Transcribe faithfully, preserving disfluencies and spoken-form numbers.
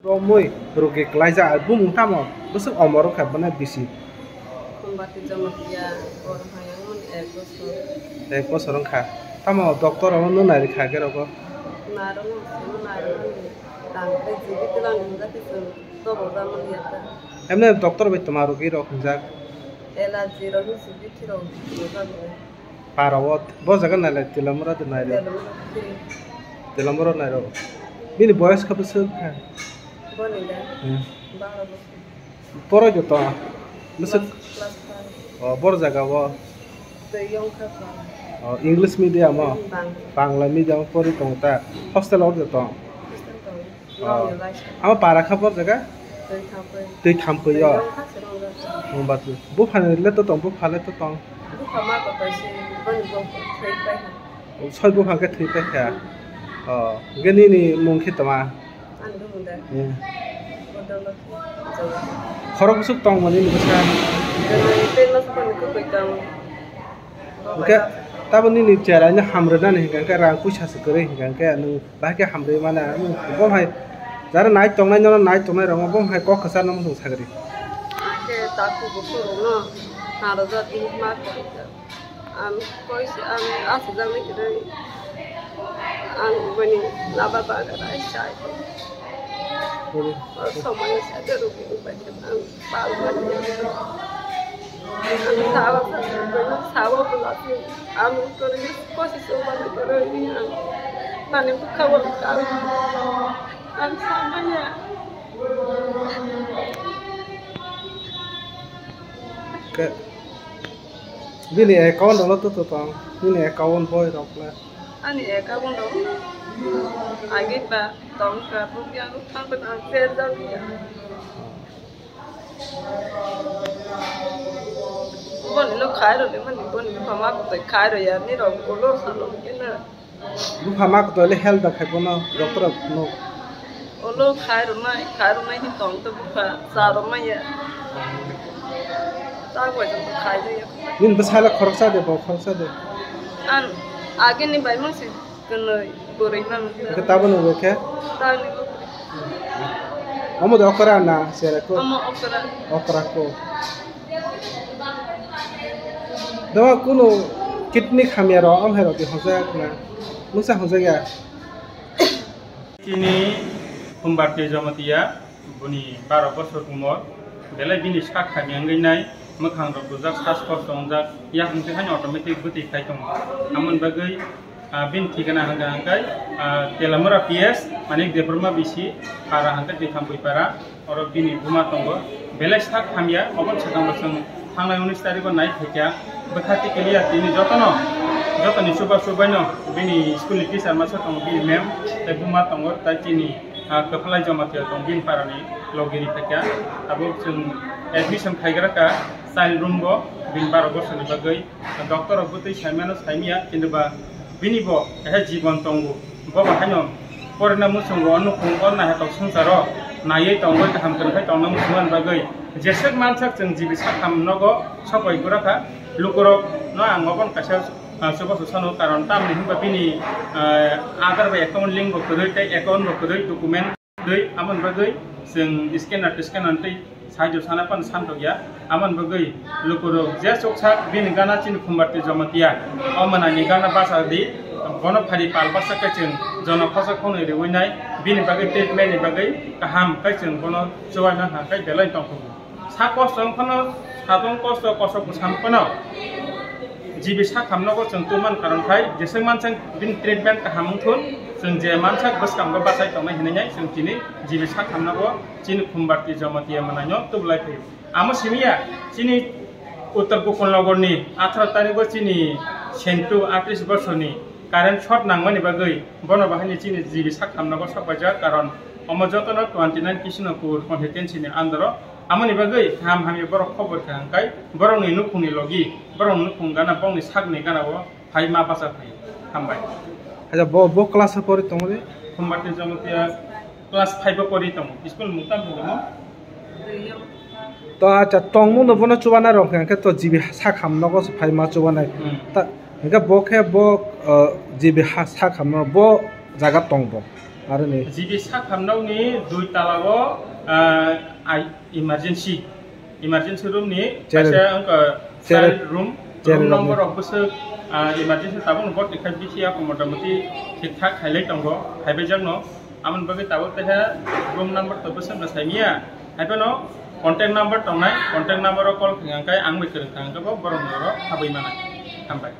Romwi rugi klaijak, bumung tamo? Bwswk omor wngkha bwna bisi? Kumbati Jamatia, bor hayang mani ek bosor. Ek bosor wngkha. Tamo doctor ono nw nairikha age rogo? Narwkno simi narwkmani tang tei jibi twlang wngjakhe chwng tobok jamani ya ta. Emne doctor bai twma rugi rok hingjak? Allergy rok hinwi jibi thwirok wngjaknai. Para o, bo jaga nailai, Telamura de nailai. Telamura de. Telamura nairo. Bini boyos kha bwswk kha? Boni da? Hmm. Baro bosor. Poroi joto? Bwswk? Class, class five. O, bor jaga o? Tei yong kha Bangla. O, English medium o? Hmm, Bangla. Bangla medium o pori tongo ta? Hostel o joto? Hostel tongo. Oh. Nokni bai se. Amo para kha bor jaga? Twi Thampui. Twi Thampui o? Twi Rongkha se Rongkha. Rongkha twi. Buphani le to tong, bupha le to tong? Bupha ma kotor se, boni bo thwi pai kha. Soi bupha khe thwi pai kha. Oh, hwnkhe nini mung khe tama? Ani mung da. Hmm. Bodol khe Jawa. Khorok bwswk tong mani ni bwsa? Tei mas boni kwtwi tong. Hwnkhe tabo nini chera ni hamrwnani hwnkhe rang puisa se kwrwi hwnkhe nwng Bahai khe hamrwi mano, ang bo hai jara nai tongnai, nono nai tongnai rokno bo hai kok kwchar no muchung sagri. Khe takhuk bukhuk rokno narwkjak, ma kok. Ang koi se, ang aswk jak nai kwrwi. Ang bini laba bagwi rai chai. Bini. Somoi se rwgwi bai khe ang pal mani. Ang sawa sa, sawa bwlasi ang kwrwi kosi se bana kwrwi ang tani bwkha o kal ang samaya. Ke bini account rok to to tong, bini account boi rok le. Ani account rok agi ba tong ka bukya ang thang ka ang share jagya. Boni no khai rw le mani, boni bupha ma kotoi khai rw ya, nini rok ulo salo khe na. Bupha ma kotoi le help da khai bono doctor rok no. Ulo khai rw nai, khai rw nai hin tong to bupha cha rw mai ya. Ta bai jong khai rw ya. Nini bwsa le khoroksa de, bo khoroksa de. An age ni bai mang si. Kwnwi bwrwi mang. Hwnkhe tabuk nungwi khe? Tani bwrwi. Omo de okra na, sere ko? Omo okra. Okra ko. Dama kunu kidney khamya rok, am hai rok de hojak na. Mungsa hojak ya? Chini Humbarti Jamatia. Bini baro bosor umor, belai bini sak hamya wngwi nai, mwkhang rok gujak, sas kosto wngjak, yakung twi haino automatic bwtwi khai tongo. Amoni bagwi, ah, bini thikana hwnka hwnkai, ah, Telamura P S, Manik Debbarma bisi, para hwnkai Twithampui para, oro bini buma tongo. Belai sak hamya, obo swkang bo chwng thangnai unis tarikh o nai phaikha, bwkha tikiliya tini jotono, jotoni chubachu baino bini school ni teacher masa tongo, bini ma'am, tei buma tongo, tei chini Ah, Kwphalai Jamatia tong bini parani logiri phaikha. Abo chwng admission khaigra kha child room bo bini baro bosoni bagwi. Doctor rok bwtwi saimano saimya, kintu ba bini bo kaisa jibon tongo. Bo bo haino porina muchungo, nukhung o nahatok swngcharo naiwi tongwi kaham kwrwngkhai tongna muchungmani bagwi jeswk mansak chwng jibi sakham nogo sokoi gura kha. Lukurok no ang obo kaisa Ah, chubachu sano, karon tamni hwnba bini, ah, Aadhaar bai account link bo kwrwi tei account bo kwrwi, document kwrwi, amoni bagwi chwng scanner tei scanner tei side o sana phano santokya. Amoni bagwi lukurok je chuksak bini gana chini Khumbarti Jamatia, o mwnani gana bacha di, bono phari pal baksa khe chwng jono khosa khonwi riwi nai, bini bagwi treatment ni bagwi kaham khe chwng bono chubaina ha khe belai tongthokgo. Sak kosto wng phano Tabung kosto kosok bwsam phano G B sak hamnogo chwng tubumani karon khai jeswk mansak bini treatment kaham wngthun, chwng je mansak bwskango bachai tongnai hinwi chwng chini G B sak hamnogo chini Khumbarti Jamatia mwnaino tubulai phaio. Amo simiya chini Uttar Gokuldhanagarni atharo tarigo chini Sentu atris bosorni current short nangmani bagwi bono bahaini chini G B sak hamnogo sokbaijak, karon omo jotono twenty nine Kishnapur constituency ni under o. Amoni bagwi kaham hamya borok khobor kha hwnkhe borokni nukhungni logi, borokni nukhung gana, bongni sakni gana o phai ma bacha phai. Hambai. Acha bo, bo class o pori tongo de? Khumbarti Jamatia class five o pori tongo. School mung tam hinwi mo? To acha tongmung no bono chubanai rok hwnkhe to G B sak hamnogo se phai ma chubanai. Hmm. Ta hwnkhe bo khe bo, uh, G B ha sak hamno bo jaga tong bo. Aroni. G B sak hamnokni dui tala o, uh, ai emergency, emergency room ni Chair. Kaisa wngkha Chair. Child room, Chair room room number ni. Rok bwswk, ah, emergency tabuk no borti khai bisi ya motamoti thik thak khailai tongo, khaibai jakno. Amoni bagwi tabuk teha room number to bwswk no saimiya, haiphano contact number tongnai, contact number o call khaikha hwnkhe ang bai kwrwng kha hwnkhe bo borok ni oro habwi mano. Hambai.